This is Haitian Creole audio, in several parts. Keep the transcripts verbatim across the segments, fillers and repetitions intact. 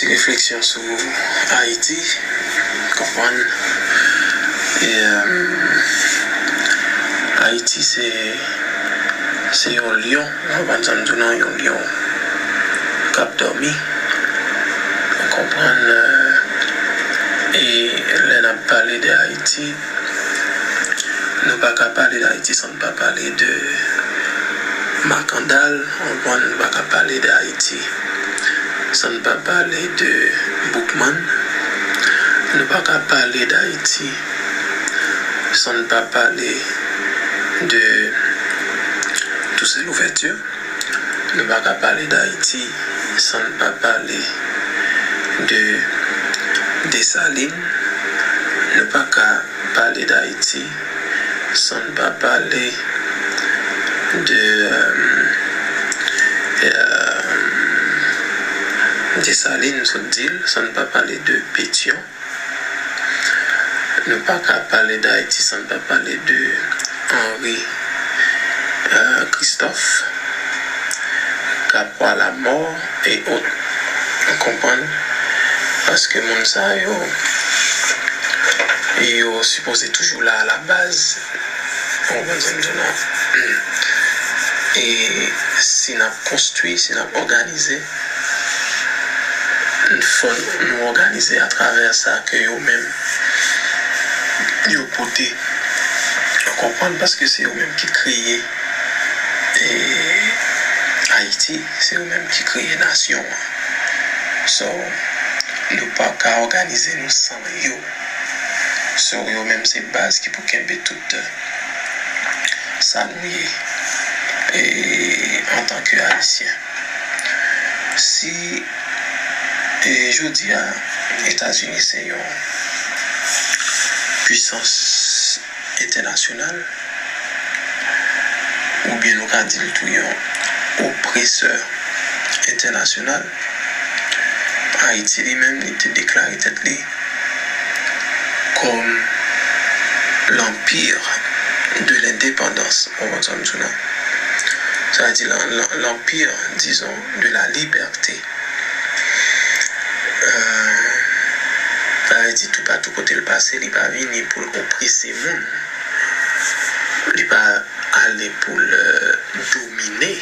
Ti refleksyon sou Ayiti, konprann. E, euh, Ayiti se, se yon lyon, ou konprann sa m di w lan, yon lyon k ap dòmi. Ou konprann, euh, e lè n ap pale de Ayiti, nou pa ka pale de Ayiti san n pa pale de Makandal, ou konprann, nou pa ka pale de Ayiti san n pa pale de Boukman. Nou pa ka pale d Ayiti san n pa pale de Toussaint Louverture. Nou pa ka pale d Ayiti san n pa pale de Desalin. Nou pa ka pale d Ayiti san n pa pale de, euh, euh, Desalin, m sot di l, san n pa pale de Petyon. Nou pa ka pale d Ayiti san n pa pale de Henri, euh, Christophe, Capois Lamort et autres. Ou konprann? Paske moun sa yo, yo sipoze toujou la a la baz. Ou konprann sa m di w lan? E si n ap konstwi, si n ap òganize, fò nou òganize atravè sa ke yo menm yo pote. Ou konprann? Paske se yo menm ki kreye, e, Ayiti, se yo menm ki kreye nasyon an. So, nou pa ka òganize nou san yo. So, yo menm se baz ki pou kenbe tout sa nou ye, e, antanke Ayisyen. Si, e, jodi a, Etazini se yon pwisans entènasyonal, oubyen nou ka di l tou yon opresè entènasyonal, Ayiti li menm, li te deklare tèt li kòm l'Empire de l'Indépendance, ou konprann sa m di w lan? Sa vle di lan-, lan-, l'Empire, disons, de la Liberté. Euh, sa vle di toupatou kote l pase, li pa vini pou l oprese moun. Li pa ale pou l, euh, domine,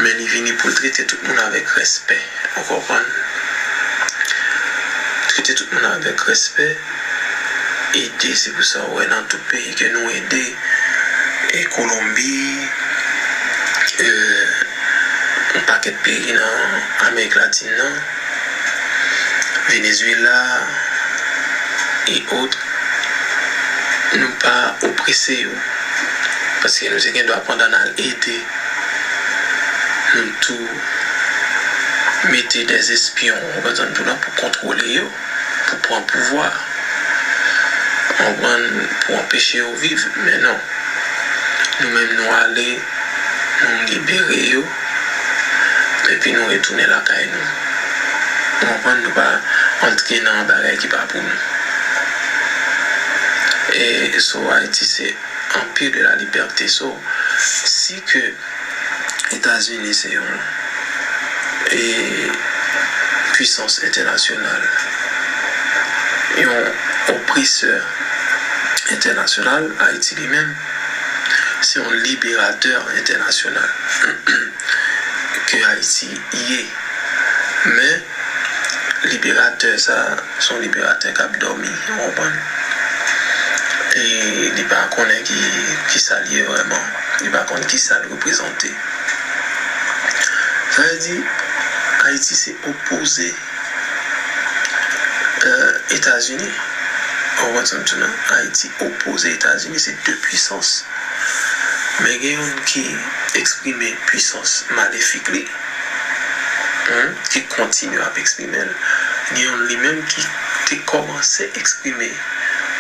men li vini pou l trete tout moun avèk respè. Ou konprann? Trete tout moun avèk respè. Ede, se pou sa w wè nan tout peyi ke nou ede, e Kolonbi, e yon pakèt peyi nan Amerik Latin nan, Venezuela, e ot, nou pa oprese yo. Paske nou te gen dwa pandan n al ede, nou tou mete dè espyon, ou konprann sa m di w lan, pou kontwole yo, pou pran pouvwa. Ou konprann, pou anpeche yo viv. Men non. Nou menm, nou ale, nou libere yo, epi nou retounen lakay nou. Ou konprann, nou pa antre nan bagay ki pa pou nou. E so Ayiti se Empire de la Liberté. So, si ke Etazini se yon, e, pwisans entènasyonal, yon opresè entènasyonal, Ayiti li menm se yon liberatè entènasyonal ke Ayiti ye. Men, liberatè sa, se yon liberatè k ap dòmi, ou konprann? E li pa konnen ki, ki sa l ye vrèman. Li pa konn ki sa l reprezante. Sa vle di, Ayiti se opoze, euh, Etazini. Ou konprann sa m di w lan? Ayiti opoze Etazini, se de pwisans. Men gen youn ki eksprime pwisans malefik li, hmm, ki kontinye ap eksprime l. Gen youn li menm ki te kòmanse eksprime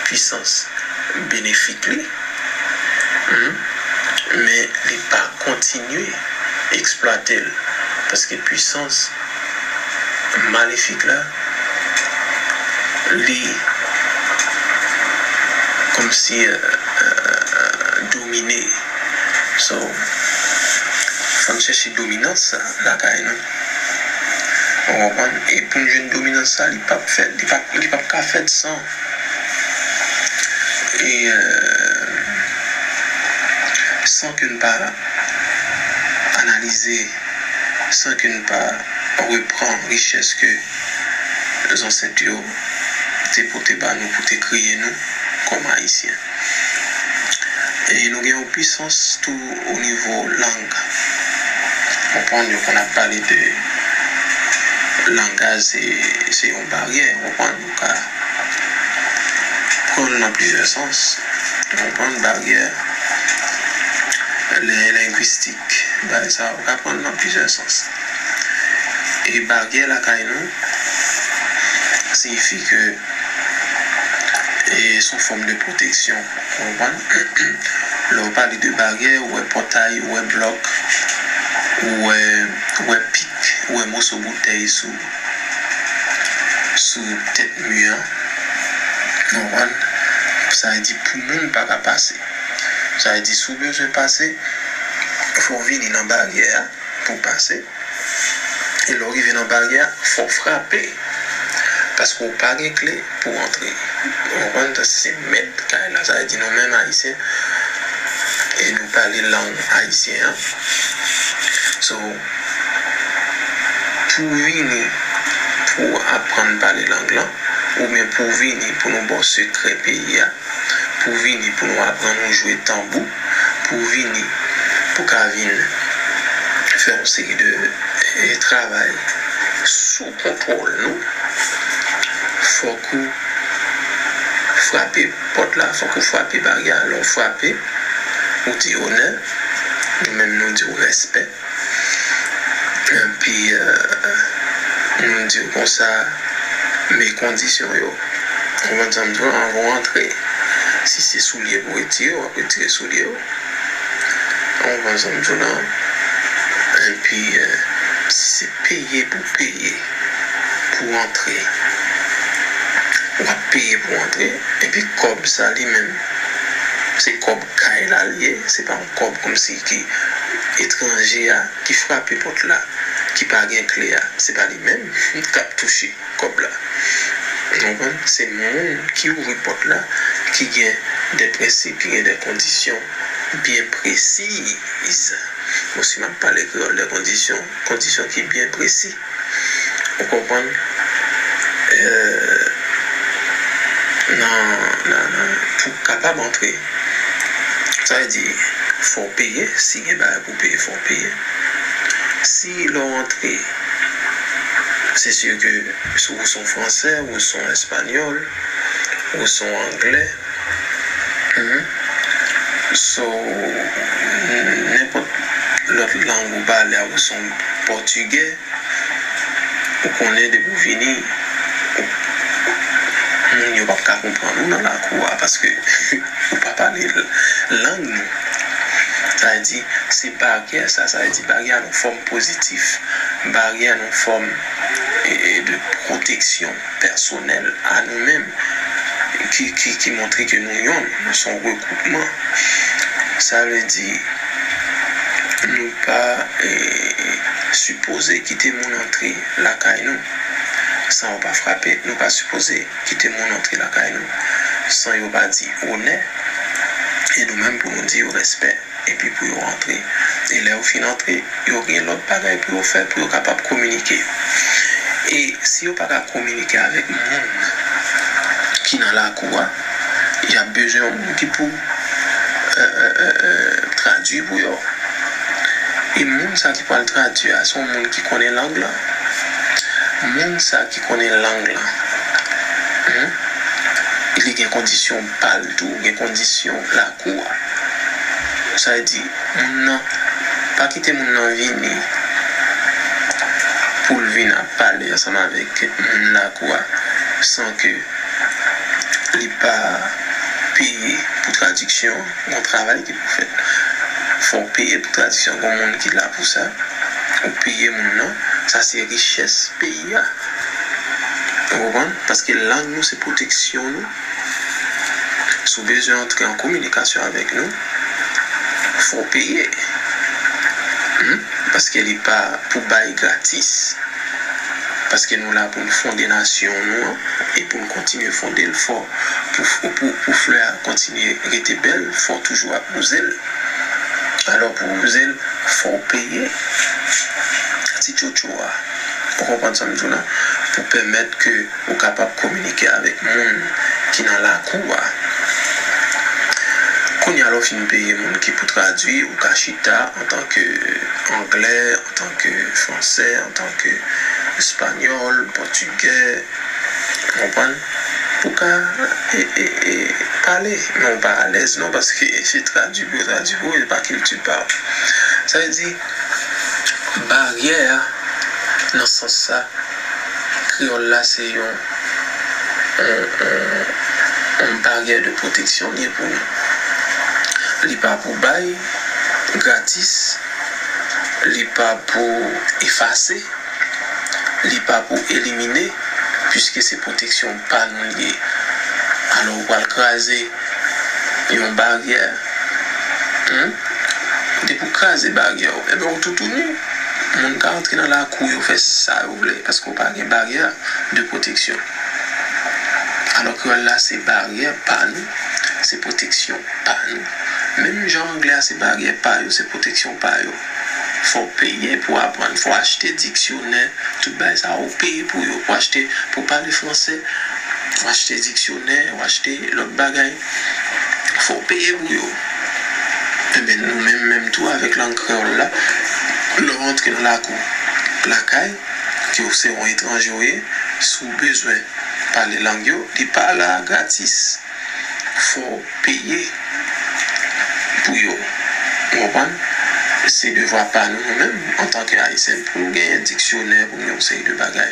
pwisans benefik li, hmm, men li pa kontinye eksplwate l. Paske pwisans malefik la, li kòmsi, euh, euh, domine. So, fò n chèche dominans lakay nou. Ou konprann? E pou n jwenn dominans sa, li p ap fèt, li p ap, li p ap ka fèt san, e, euh, san ke n pa analize, san ke n pa repran richès ke zansèt yo te pote ba nou pou te kreye nou kòm Ayisyen. E nou gen yon pwisans tou o nivo lang. Konprann, yo konn ap pale de langaj, se, se yon baryè, konprann, nou ka pran l nan plizyè sans. Konprann, baryè lengwistik, bagay sa, ou ka pran l nan plizyè sans. E baryè lakay nou siyifi ke e se yon fòm de pwoteksyon, ou konprann? Lè w pale de baryè, ou wè pòtay, ou wè blòk, ou wè, ou wè pik, ou wè moso boutèy sou, sou tèt mi an, ou konprann? Sa vle di pou moun pa ka pase. Sa vle di si w bezwen pase, fò w vini nan baryè a pou w pase. E lè w rive nan baryè a, fò w frape. Paske w pa gen kle pou w antre. Ou konprann? Paske se mèt kay la. Sa vle di nou menm Ayisyen, e nou pale lang ayisyen an. So, pou w vini, pou w aprann pale lang lan, oubyen pou w vini pou nou ba w sekrè peyi a, pou w vini pou nou aprann ou jwe tanbou, pou w vini pou w ka vin fè yon seri de, eh, travay sou kontwòl nou, fòk ou frape pòt la, fòk ou frape baryè a. Lè w frape, ou di onè, nou menm nou di w respè. Epi, euh, nou di w konsa, men kondisyon yo. Ou konprann sa m di w la, anvan w antre. Si se soulye pou w retire, w ap retire soulye w. Ou konprann sa m di w la. Epi, euh, si se peye pou w peye, pou w antre, w ap peye pou w antre. Epi kòb sa li menm, se kòb kay la l ye, se pa yon kòb kòmsi ki etranje a, ki frape pòt la, ki pa gen kle a, se pa li menm k ap touche kòb la. Ou konprann? Se moun ki ouvri pòt la, ki gen de prensip, ki gen de kondisyon byen presiz. Bon, si m ap pale kreyòl, de kondisyon, kondisyon ki byen presi. Ou konprann? Euh, nan, nan, nan, pou w kapab antre, sa vle di, fò w peye. Si gen bagay pou w peye, fò w peye. Si lè w antre, se si ke si w se yon fransè, ou se yon espanyòl, ou se yon anglè, mhm, so, nenpòt lòt lang ou pale a, ou se yon pòtigè, ou konnen depi w vini, ou, moun yo p ap ka konprann ou nan lakou a, paske ou pa pale l-, lang nou. Sa vle di, se baryè sa, sa vle di baryè a nan fòm pozitif, baryè a nan fòm, e, e, de pwoteksyon pèsonèl a nou menm, ki, ki, ki montre ke nou yonn, nou se yon regwoupman. Sa vle di, nou pa, e, sipoze kite moun antre lakay nou san yo pa frape. Nou pa sipoze kite moun antre lakay nou san yo pa di onè. E nou menm pou nou di yo respè. Epi pou yo antre. E lè yo fin antre, yo gen lòt bagay pou yo fè, pou yo kapab kominike. E si yo pa ka kominike avèk moun ki nan lakou a, y ap bezwen yon moun ki pou, euh, euh, euh, euh, tradui pou yo. E moun sa ki pral tradui a, se yon moun ki konnen lang lan. Moun sa ki konnen lang lan, hmm, li gen kondisyon pa l tou, gen kondisyon lakou a. Sa vle di, moun nan, pa kite moun nan vini pou l vin ap pale ansanm avèk moun lakou a san ke li pa peye pou tradiksyon, yon travay ki pou fèt. Fò w peye pou tradiksyon, gon moun ki la pou sa, ou peye moun nan, sa se richès peyi a. Ou konprann? Paske lang nou se pwoteksyon nou. Si w bezwen antre an kominikasyon avèk nou, fò w peye. Hmm? Paske li pa pou bay gratis. Paske nou la pou n fonde nasyon nou an, e pou n kontinye fonde l fò, pou, pou, pou flè a kontinye rete bèl, fò toujou ap wouze l. Alò, pou wouze l, fò w peye ti tchotcho a. Ou konprann sa m di w la? Pou pèmèt ke ou kapab kominike avèk moun ki nan lakou a. Kounye a, lè w fin peye moun ki pou tradui, ou ka chita antanke anglè, antanke fransè, antanke espanyòl, pòtigè, ou konprann? Pou ka e, e, e, pale. Men w pa alèz non, paske se tradui pou yo tradui pou ou, e pa kilti pa w. Sa vle di, baryè a, nan sans sa, kreyòl la se yon, yon, yon, yon baryè de pwoteksyon li ye pou nou. Li pa pou bay gratis, li pa pou efase, li pa pou elimine, piske se pwoteksyon pa nou li ye. Alò, ou pral kraze yon baryè, hmm? Depi w kraze baryè w, ebyen, ou toutouni. Moun ka antre nan lakou yo, fè sa yo vle, paske w pa gen baryè de pwoteksyon. Alò, kreyòl la, se baryè pa nou, se pwoteksyon pa nou. Menm jan anglè a, se baryè pa yo, se pwoteksyon pa yo. Fò w peye pou w aprann, fò w achte diksyonè, tout bagay sa yo, ou peye pou yo, pou w achte, pou w pale fransè, w achte diksyonè, w achte lòt bagay, fò w peye pou yo. Enben, nou menm, menm tou avèk lang kreyòl la, lè w antre nan lakou lakay, ke w se yon etranje w ye, si w bezwen pale lang yo, li pa la gratis. Fò w peye pou yo. Ou konprann? Se devwa pa nou, nou menm, antanke Ayisyen, pou nou genyen diksyonè, pou nou gen yon seri de bagay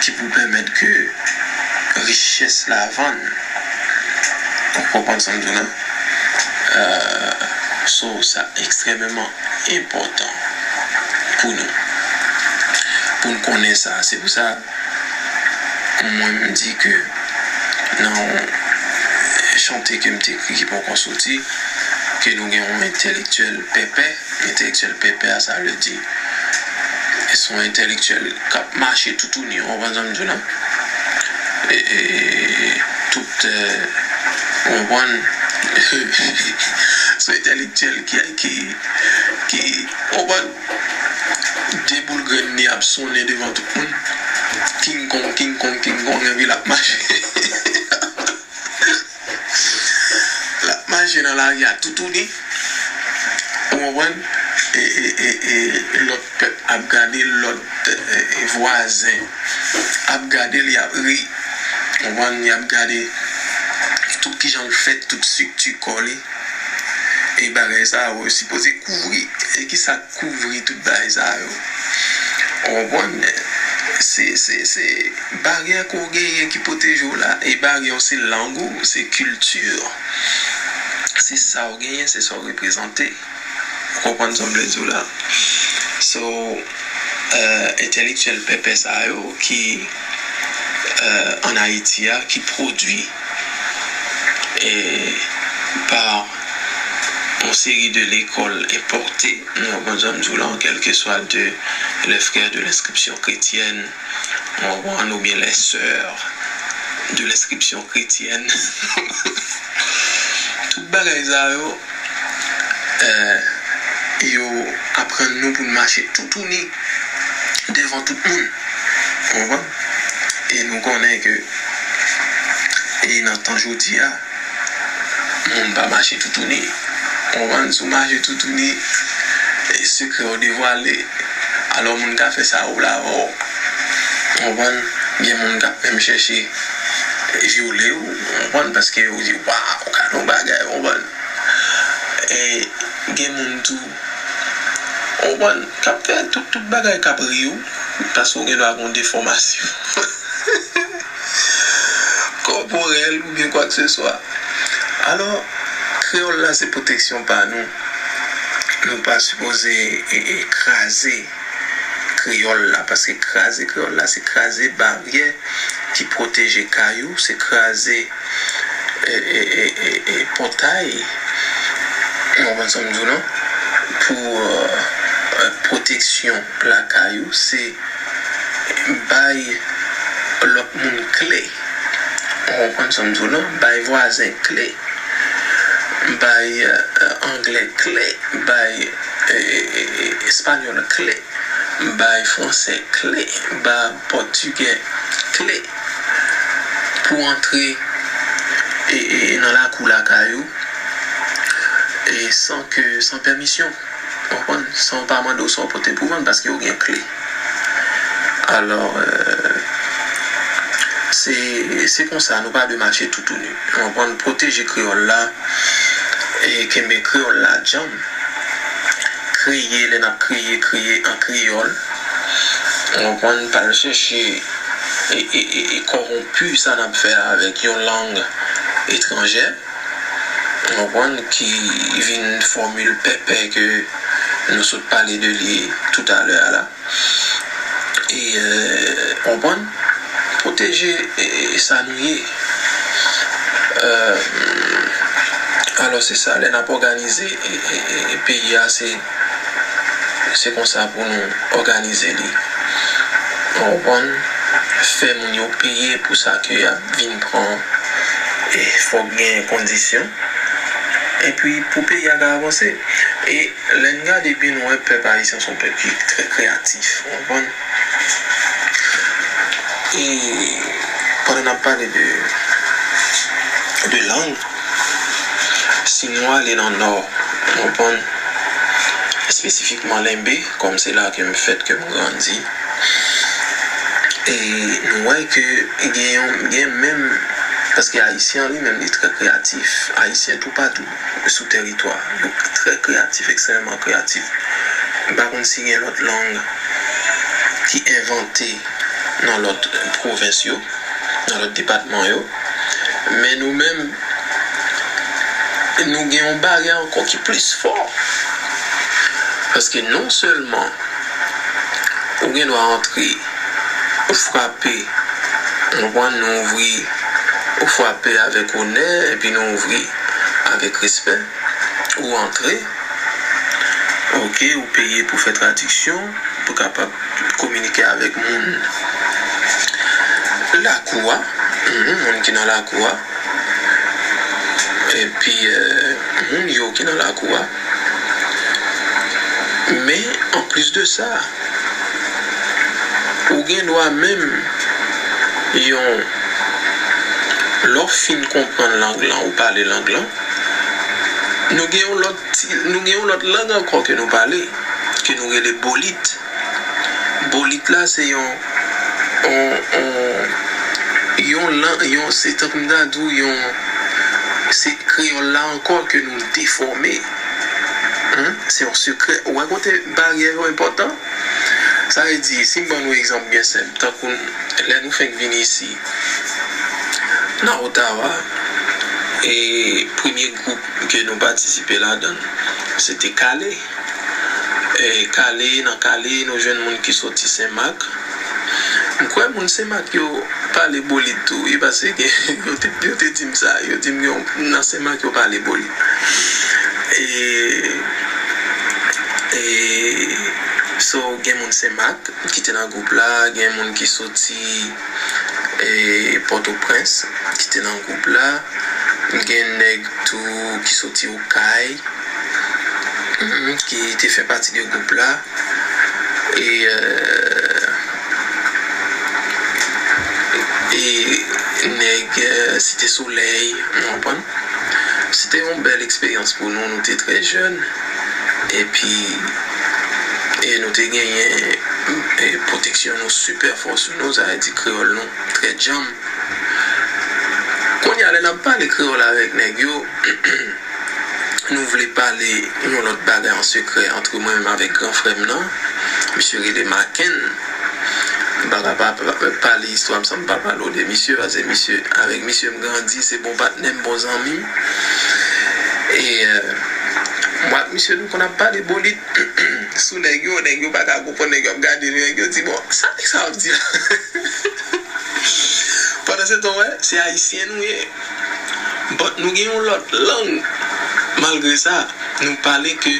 ki pou pèmèt ke richès la vann. Ou konprann sa m di w la? Euh, so, sa ekstrèmeman enpòtan pou nou. Pou n konnen sa. Se pou sa, mwen, m di ke nan yon chante ke m te ekri ki poko soti, ke nou gen yon entèlektyèl pèpè. Entèlektyèl pèpè a, sa vle di, se yon entèlektyèl k ap mache toutouni, ou konprann sa m di w la? E, e, tout, euh, ou konprann? Se yon entèlektyèl ki, ki, ki, ou konprann? De boul grenn li ap sonnen devan tout moun. King Kong, King Kong, King Kong, epi l ap mache. L ap mache nan lari a toutouni. Ou konprann? E, e, e, e lòt pèp ap gade, lòt, e, e, vwazen ap gade, li ap ri. Ou konprann? Li ap gade tout kijan l fèt, tout estrikti kò li. E bagay sa yo sipoze kouvri. E kisa k kouvri tout bagay sa yo? Ou konprann? Se, se, se baryè ke w genyen ki pwoteje w la. E baryè w se lang ou, se kilti. Se sa w genyen, se sa w reprezante. Ou konprann sa m vle di w la? So, euh, entèlektyèl pèpè sa yo ki, euh, ann Ayiti a, ki pwodui, e, pa yon seri de lekòl enpòte, nou konprann sa m di w la, kèlkeswa de les frères de l'inscription chrétienne, ou konprann, oubyen les sœurs de l'inscription chrétienne. Tout bagay sa yo, euh, yo aprann nou pou n mache toutouni devan tout moun. Ou konprann? E nou konnen ke, e nan tan jodi a, moun pa mache toutouni. Ou konprann? Si w mache toutouni, e sekrè w devwale. Alò, moun ka fè sa yo vle avè w. Ou konprann? Gen moun k ap menm chèche vyole w, ou konprann? Paske yo di, "Waw, gade yon bagay," ou konprann? E gen moun tou, ou konprann, k ap fè tout, tout bagay k ap ri w, paske w gen dwa gen yon defòmasyon kòporèl oubyen kwakseswa. Alò, kreyòl la se pwoteksyon pa nou. Nou pa sipoze e, e kraze kreyòl la, paske kraze kreyòl la, se kraze baryè ki pwoteje kay ou, se kraze, e, e, e, e, e pòtay, ou konprann sa m di w lan, pou, euh, euh, pwoteksyon lakay ou, se bay lòt moun kle. Ou konprann sa m di w lan? Bay vwazen kle. Bay, eh, anglè kle. Bay, eh, eh, eh, espanyòl kle. Bay fransè kle. Bay pòtigè kle. Pou antre, eh, eh, nan lakou lakay ou, eh, san ke, san pèmisyon. Ou konprann? San w pa mande w sa w pote pou vann, paske w gen kle. Alò, eh, se, se konsa, nou pa dwe mache toutouni. Ou konprann? Pwoteje kreyòl la, e kenbe kreyòl la djanm. Kreye, lè n ap kreye, kreye an kreyòl. Ou konprann? Pa al chèche e, e, e, e kòwonpi sa n ap fè avèk yon lang etranjè. Ou konprann, ki vin fòmil pèpè ke nou sot pale de li toutalè a la. E, euh, ou konprann, pwoteje, e, sa nou ye. Euh, alò, se sa, lè n ap òganize, e, e, e, peyi a, se, se konsa pou nou òganize li. Ou konprann, fè moun yo peye pou sa ke y ap vin pran, e fòk gen kondisyon. Epi pou peyi a ka avanse. E lè n gade byen, nou wè pèp ayisyen se yon pèp ki trè kreyatif, ou konprann? E pandan n ap pale de, de lang, si nou ale nan Nò, ou konprann, espesifikman Lenbe, kòm se la ke m fèt, ke m grandi, e nou wè ke gen yon, gen menm, paske ayisyen an li menm, li trè kreyatif. Ayisyen toupatou sou tèritwa, yo trè kreyatif, ekstrèmman kreyatif. M pa konn si gen lòt lang ki envante nan lòt pwovens yo, nan lòt depatman yo. Men nou menm, nou gen yon baryè ankò ki plis fò. Paske non sèlman ou gen dwa antre, ou frape, ou konprann, nou ouvri, ou frape avèk onè, epi nou ouvri avèk respè, ou antre, oke, ou peye pou fè tradiksyon, pou kapab kominike avèk moun lakou a, mhm, moun ki nan lakou a, epi, euh, moun yo ki nan lakou a. Men, anplis de sa, ou gen dwa menm yon, lè w fin konprann lang lan, ou pale lang lan, nou gen yon lòt ti, nou gen yon lòt lang ankò ke nou pale, ke nou rele bolit. Bolit la se yon, yon, yon, yon lan-, yon, se tankou m ta di w, yon, se kreyòl la ankò ke nou defòme. Hen? Se yon sekrè. Ou wè kote baryè yo enpòtan? Sa vle di, si m ban nou egzanp byen senp, tankou lè nou fenk vin isi, nan Ottawa, e premye gwoup ke nou patisipe ladan l, se te Kale. E Kale, nan Kale, nou jwenn moun ki soti Senmak. M kwè moun Senmak yo pale bolit tou, wi, paske gen, yo te, yo te di m sa, yo di m gen, nan Senmak yo pale bolit. E, e, so, gen moun Senmak ki te nan gwoup la, gen moun ki soti, e, Pòtoprens ki te nan gwoup la, gen nèg tou ki soti Okay, mhm, ki te fè pati de gwoup la, e, euh, e nèg, euh, Site Solèy, ou konprann? Se te yon bèl eksperyans pou nou, nou te trè jèn, epi, e nou te genyen, e pwoteksyon nou sipè fò sou nou, sa vle di kreyòl nou trè djanm. Kounye a, lè n ap pale kreyòl avèk nèg yo, nou vle pale yon lòt bagay an sekrè antre mwen menm avèk gran frè m nan. Misye rele Maken. M pa ka pa, pa, pa pale istwa m san m pa pale w de misye, paske misye, avèk misye m grandi, se bon patnè m, bon zanmi m. E, euh, mwen ak misye, nou konn ap pale bolit sou nèg yo, nèg yo pa ka konprann, nèg yo ap gade nou, nèg yo di, "Bon, sa nèg sa ap di la?" Pandan se tan, w wè, se ayisyen nou ye. But nou gen yon lòt lang. Malgre sa, nou pale ke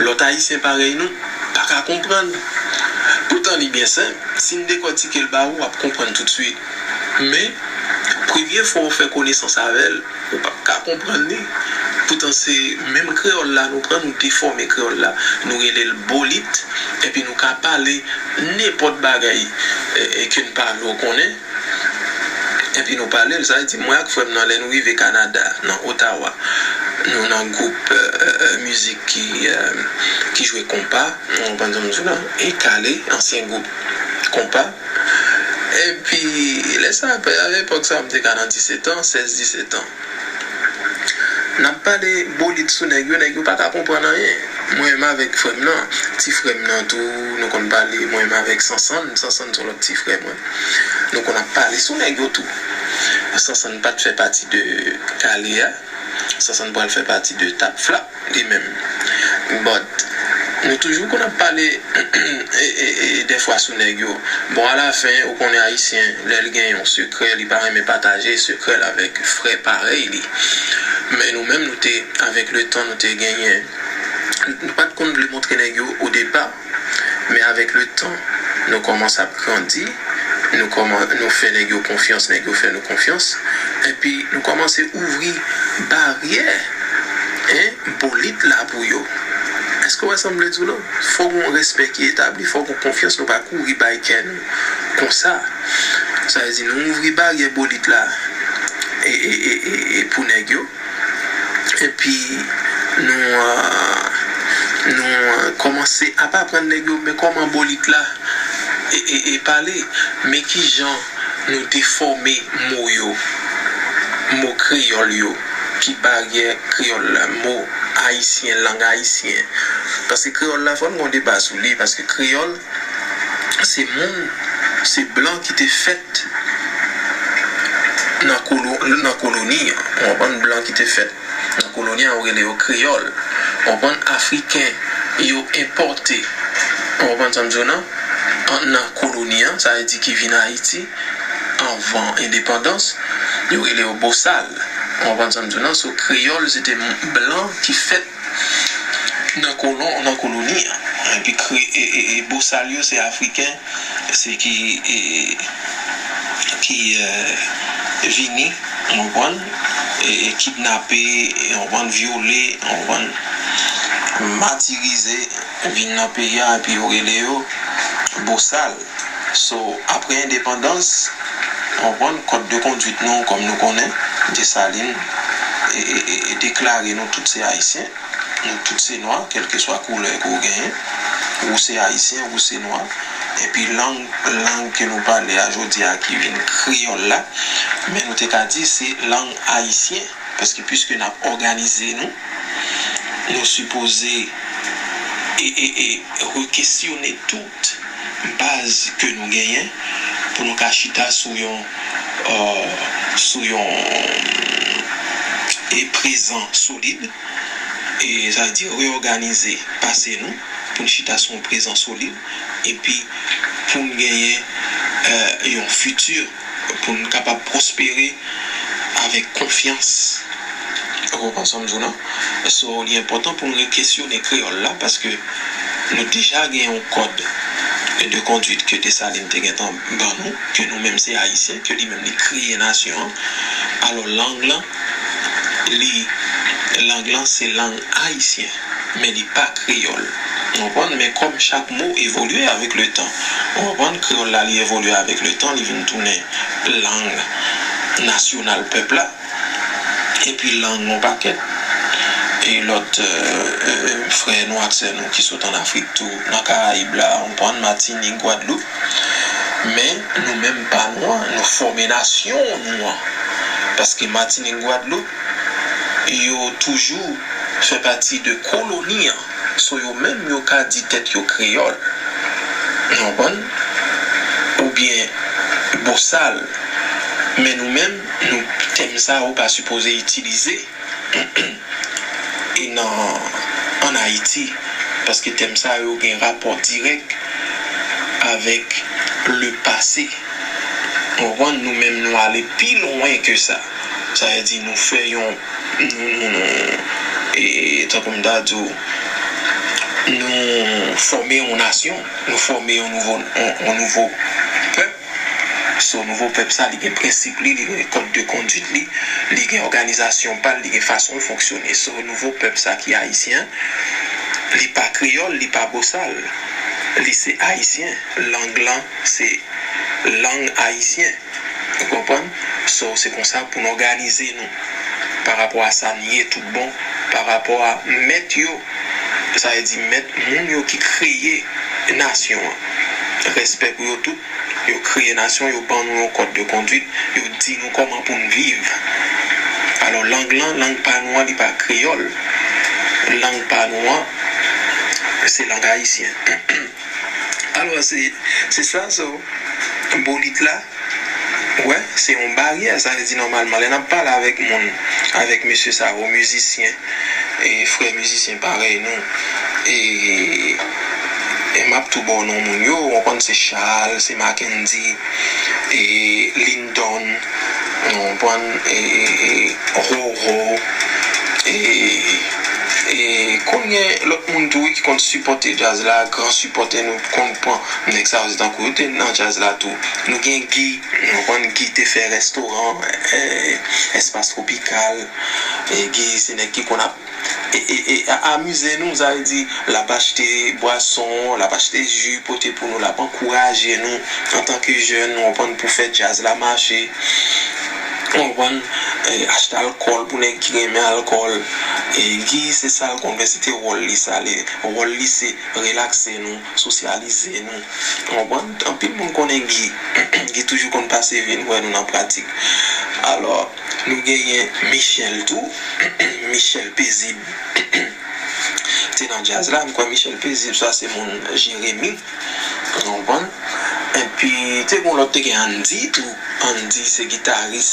lòt ayisyen parèy nou pa ka konprann. Poutan li byen senp. Si n dekòtike l ba ou, w ap konprann toutswit. Men, premye fwa w fè konesans avè l, ou p ap ka konprann li. Poutan se menm kreyòl la nou pran, nou defòme kreyòl la, nou rele l bolit, epi nou ka pale nenpòt bagay, e, e, ke n pa vle w konnen. Epi nou pale l, sa vle di mwen ak frè m nan, lè nou rive Kanada, nan Ottawa, nou nan gwoup, e, e, e, mizik ki, e, ki jwe konpa, w konprann sa m di w la, e kale, ansyen gwoup konpa. Epi, lè sa, a epòk sa, m te ka nan disèt an, sèz, disèt an. N ap pale bolit sou nèg yo, nèg yo pa ka konprann anyen. Mwen menm avèk frè m nan, ti frè m nan tou, nou konn pale, mwen menm avèk Sansann, Sansann se yon lòt ti frè mwen. Nou konn ap pale sou nèg yo tou. Sansann pa t fè pati de kale a, Sansann pral fè pati de Tap Flap li menm. But, nou toujou konn ap pale e, e, e, dèfwa sou nèg yo. Bon, alafen, ou konnen Ayisyen, lè l gen yon sekrè, li pa renmen pataje sekrè l avèk frè parèy li. Men nou menm, nou te, avèk le tan, nou te genyen, nou pa t konn vle montre nèg yo o depa, men avèk le tan, nou kòmanse ap grandi, nou kòman-, nou fè nèg yo konfyans, nèg yo fè nou konfyans, epi nou kòmanse ouvri baryè, en, bolit la pou yo. Èske w wè sa m vle di w la? Fò gen yon respè ki etabli, fò gen yon konfyans, nou pa kouri bay kè nou konsa. Sa vle di, nou ouvri baryè bolit la e, e, e, e, e pou nèg yo. Epi, nou, euh, nou, euh, kòmanse ap aprann nèg yo, men kòman bolit la e, e, e pale, men kijan nou defòme mo yo, mo kreyòl yo, ki baryè kreyòl la, mo ayisyen, lang ayisyen. Paske kreyòl la, fò n gen yon deba sou li, paske kreyòl, se moun, se blan ki te fèt nan kolo-, nan koloni an. Ou konprann? Blan ki te fèt nan koloni an, yo rele yo kreyòl. Ou konprann? Afriken, yo enpòte. Ou konprann sa m di w nan? An, nan koloni an, sa vle di ki vin Ayiti anvan endepandans, yo rele yo bosal. Ou konprann sa m di w nan? So, kreyòl, se te m-, blan ki fèt nan kolon, nan koloni an. Epi kre-, e, e, e bosal yo, se Afriken, se ki, e, ki, e, vini, ou konprann, e, e kidnape, e, ou konprann, vyole, ou konprann, matirize, vin nan peyi a, epi yo rele yo bosal. So, apre endepandans, ou konprann, kòd de kondwit nou, kòm nou konnen, Desalin, e, e, e, e deklare nou tout se Ayisyen. Nou tout se nwa, kèlkeswa koulè ke w genyen. Ou se ayisyen, ou se nwa. Epi lang, lang ke nou pale a jodi a ki vin kreyòl la, men nou te ka di se lang ayisyen. Paske piske n ap òganize nou, nou sipoze e, e, e rekesyone tout baz ke nou genyen pou nou ka chita sou yon, euh, sou yon, e, prezan solid. E sa vle di reyòganize pase nou pou n chita sou yon prezan solid, epi pou n genyen, e, yon fiti, pou n kapab pwospere avèk konfyans. Ou konprann sa m di w nan? So, li enpòtan pou n rekesyone kreyòl la, paske nou deja gen yon kòd de kondwit ke Desalin te gentan ban nou, ke nou menm se Ayisyen, ke li menm li kreye nasyon an. Alò, lang lan, li, lang lan se lang ayisyen, men li pa kreyòl. Ou konprann? Men kòm chak mo evolye avèk le tan, ou konprann? Kreyòl la, li evolye avèk le tan, li vin tounen lang nasyonal pèp la. Epi lang yon pakèt, e lòt, e, e, frè nou ak sè nou ki sot ann Afrik tou, nan Karayib la, ou konprann, Matinik, Gwadloup. Men nou menm pa nou an, nou fòme nasyon nou an. Paske Matinik, Gwadloup, yo toujou fè pati de koloni an. So, yo menm, yo ka di tèt yo kreyòl. Ou konprann? Oubyen bosal. Men nou menm, nou, tèm sa yo pa sipoze itilize e nan, ann Ayiti. Paske tèm sa yo gen rapò dirèk avèk le pase. Ou konprann? Nou menm, nou ale pi lwen ke sa. Sa vle di nou fè yon, nou, nou, nou, e, e, tankou m ta di w, nou fòme yon nasyon, nou fòme yon nouvo, yon, yon nouvo pèp. So, nouvo pèp sa, li gen prensip li, li gen kòd de konduit li, li gen òganizasyon pa l, li gen fason l fonksyone. So, nouvo pèp sa ki ayisyen, li pa kreyòl, li pa bosal. Li se ayisyen. Lang lan, se lang ayisyen. Ou konprann? So, se konsa pou n òganize nou pa rapò a sa n ye tout bon, pa rapò a mèt yo, sa vle di mèt moun yo ki kreye nasyon an. Respè pou yo tout, yo kreye nasyon, yo ban nou yon kòd de konduit, yo di nou kòman pou n viv. Alò, lang lan, lang pa nou an, li pa kreyòl. Lang pa nou an, se lang ayisyen. Alò, se, se sa, so, bolit la, wè, se yon baryè, sa vle di nòmalman, lè n ap pale avèk moun, avèk mesye sa yo, mizisyen, e frè mizisyen parèy nou, e, e m ap tou ba w non moun yo, ou konprann, se Charles, se Mackendy, e Lindon, ou konprann, e, e, e Roro, e, e konn gen lòt moun tou, wi, ki konn sipòte djaz la, gran sipòtè nou konn pran nèg sa yo, se tankou yo te nan djaz la tou. Nou gen Guy, nou konn Guy te fè restoran, eh, Espas Tropikal, e Guy se nèg ki konn ap e, e, e, a- amize nou, sa vle di, l ap achte bwason, l ap achte ji, pote pou nou, l ap ankouraje nou antanke jèn, ou konprann, pou fè djaz la mache. Ou konprann, e, achte alkòl pou nèg ki renmen alkòl. E Guy, se sa l konn fè, se te wòl li sa, li, wòl li se relakse nou, sosyalize nou. Ou konprann? Anpil moun konnen Guy. Guy toujou konn pase vin wè nou nan pratik. Alò, nou genyen Michel tou. Michel Pezib te nan djaz la. M kwè Michel Pezib sa se moun Jeremi. Ou konprann? Epi, te gen lòt, te gen Andy tou. Andy se gitaris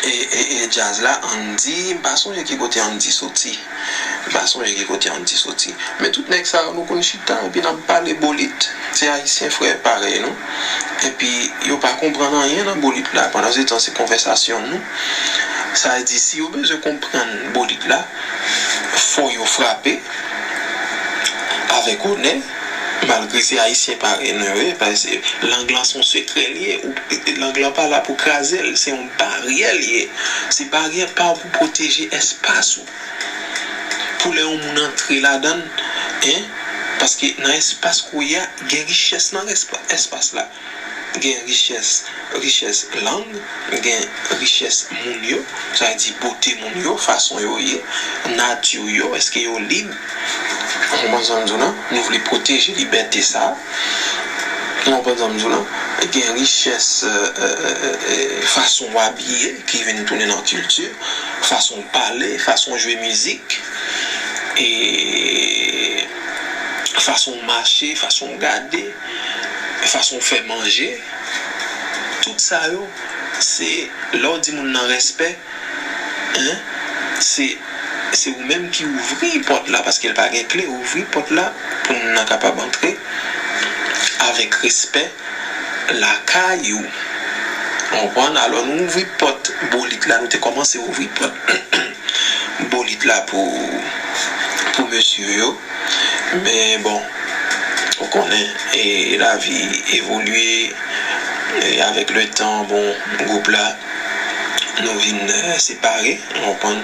e, e, e djaz la. Andy, m pa sonje ki kote Andy soti. M pa sonje ki kote Andy soti. Men tout nèg sa yo, nou konn chita, epi n ap pale bolit. Se ayisyen frè parèy nou. Epi, yo pa konprann anyen nan bolit la. Pandan se tan, se konvèsasyon nou. Sa vle di, si yo bezwen konprann bolit la, fò yo frape avèk onè, malgre se ayisyen parèy nou yo ye, paske lang lan se yon sekrè li ye. Ou- lang lan pa la pou kraze l, se yon baryè li ye. Se baryè pa w pou pwoteje espas ou. Pou lè yon moun antre ladan l, en, paske nan espas ke w ye a, gen richès nan espa- espas la. Gen richès, richès lang, gen richès moun yo, sa vle di bote moun yo, fason yo ye, nati yo, èske yo lib. Ou konprann sa m di w lan? Nou vle pwoteje libète sa. Ou konprann sa m di w lan? Gen richès, e, e, e, e, fason w abiye ki vin tounen nan kilti, fason w pale, fason w jwe mizik, e fason w mache, fason w gade, fason w fè manje. Tout sa yo, se lè w di moun nan respè, en, se, se ou menm ki ouvri pòt la, paske l pa gen kle, ouvri pòt la pou moun nan kapab antre avèk respè lakay ou. Ou konprann? Alò, nou ouvri pòt bolit la, nou te kòmanse ouvri pòt bolit la pou, pou mesye yo. Men bon, ou konnen, e lavi evolye, e avèk le tan, bon, gwoup la, nou vin, e, separe, ou konprann?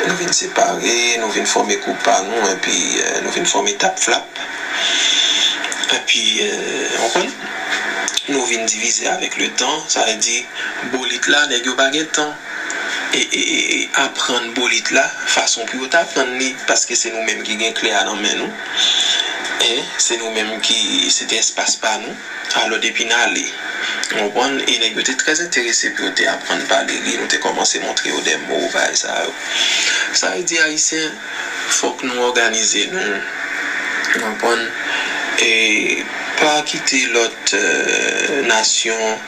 Nou vin separe, nou vin fòme gwoup pa nou, epi, e, nou vin fòme Tap Flap. Epi, e, ou konprann? Nou vin divize avèk le tan, sa vle di, bolit la, nèg yo pa gen tan e, e, e, e aprann bolit la, fason pou yo t aprann li, paske se nou menm ki gen kle a nan men nou. En, se nou menm ki, se te espas pa nou. Alò, depi n ale, ou konprann, e nèg yo te trè enterese pou yo te aprann pale li, nou te kòmanse montre yo de mo, bagay sa yo. Sa vle di, Ayisyen, fòk nou òganize nou, ou konprann, e pa kite lòt, e, nasyon,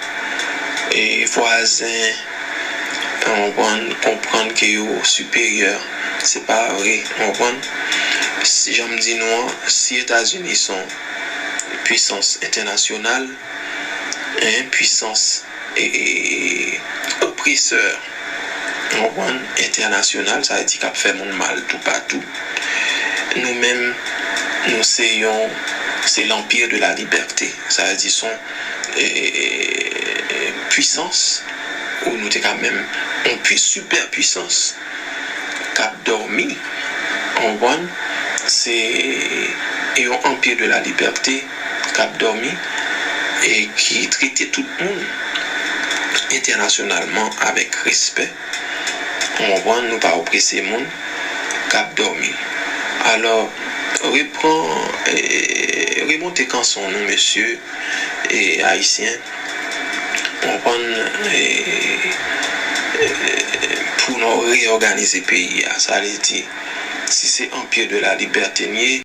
e vwazen, ou konprann, konprann ke yo siperyè. Se pa vre, ou konprann. Si, jan m di nou an, si Etazini se yon pwisans entènasyonal, en, pwisans, e, e, opresè, ou konprann, entènasyonal, sa vle di k ap fè moun mal toupatou, Nou menm, nou se yon, se l'empire de la liberté. Sa vle di se yon, e, pwisans, ou nou te ka menm, yon pwi-, sipè pwisans k ap dòmi, w konprann? Se yon empire de la liberté k ap dòmi e ki trete tout moun entènasyonalman avèk respè. W konprann? Nou pa oprese moun k ap dòmi. Alò, repran, e, remonte kanson nou, mesye, e, ayisyen. W konprann? E, e, pou nou reyòganize peyi a. Sa vle di, si se empire de la liberté n ye,